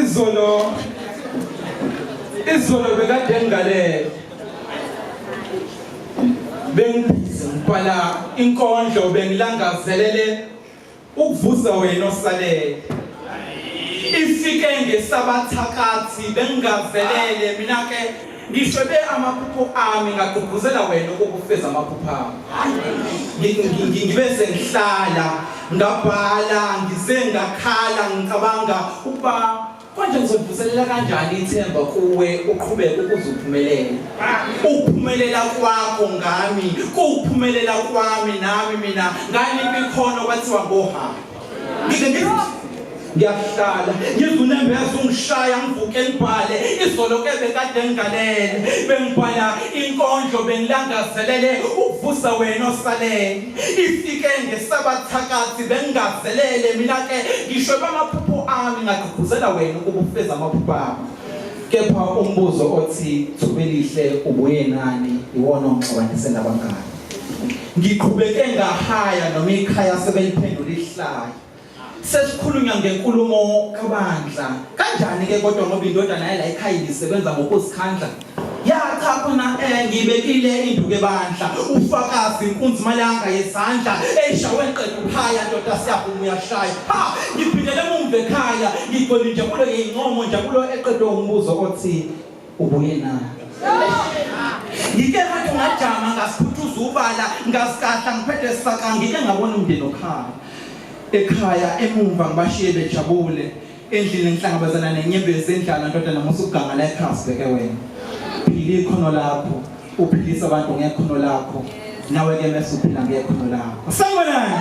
Izolo izolo bekade ngigalele bengibhizi ngibhala inkondlo bengilangazelele ukuvusa wena osalele ifike ngesabathakathi bengingazelele mina ke ngishwebe amaphupho ami ngagqugquzela wena ukufeza amaphupho ami ngibe sengihlala ngabhala ngize ngakhala ngicabanga ukuba Konje ngizolivuselela kanjani ithemba kuwe uqhubeke ukuze uphumelele? Ukuphumelela kwakho ngami kuwuphumelela kwami nami mina nganikwa ikhono kwathiwa ngohamba. Ngike ngithi ngiyahlala ngizwe unembeza ungishaya ngivuke ngibhale izolo ke bekade ngigalele bengibhala inkondlo bengilangazelele ukuvusa wena osalele Ifike ngesabathakathi bengingazelele mina ke ngisho bamaphupho ami ngagqugquzela wena ukuba ufeze amaphupho ami. Kepha umbuzo othi Thubelihle ubuye nani iwona ongixabanise nabangani. Ngiqhubeke ngahaya noma ikhaya sebeliphendula ihlaya. Sesikhulunywa ngenkulumo kabandla. Kanjani ke kodwa ngoba indodana yala ekhaya ibisebenza ngokuzikhandla. Ya cha khona eh ngibekile induku ebandla. Ufakazi inkunzi malanga yezandla eyishawe ngiqeda ukhaya ndoda siyavuma uyashaya. Ha ngiphindele emumva ekhaya ngigcwele injabulo yeyincomo njabulo eqedwe umbuzo othi ubuye na. Ngike ngathi ngajama ngasikhuthuza ubala ngasikahla ngiphethe saka ngike ngabona umndeni okhala. Ekhaya emumva ngibashiye bejabule endlini ngihlangabezana nenyembezi endlala ndodana musa ukuganga la ekhaya sibheke wena phila ikhono lakho uphilisa abantu ngekhono lakho nawe ke mese uphila ngekhono lakho sanibonani.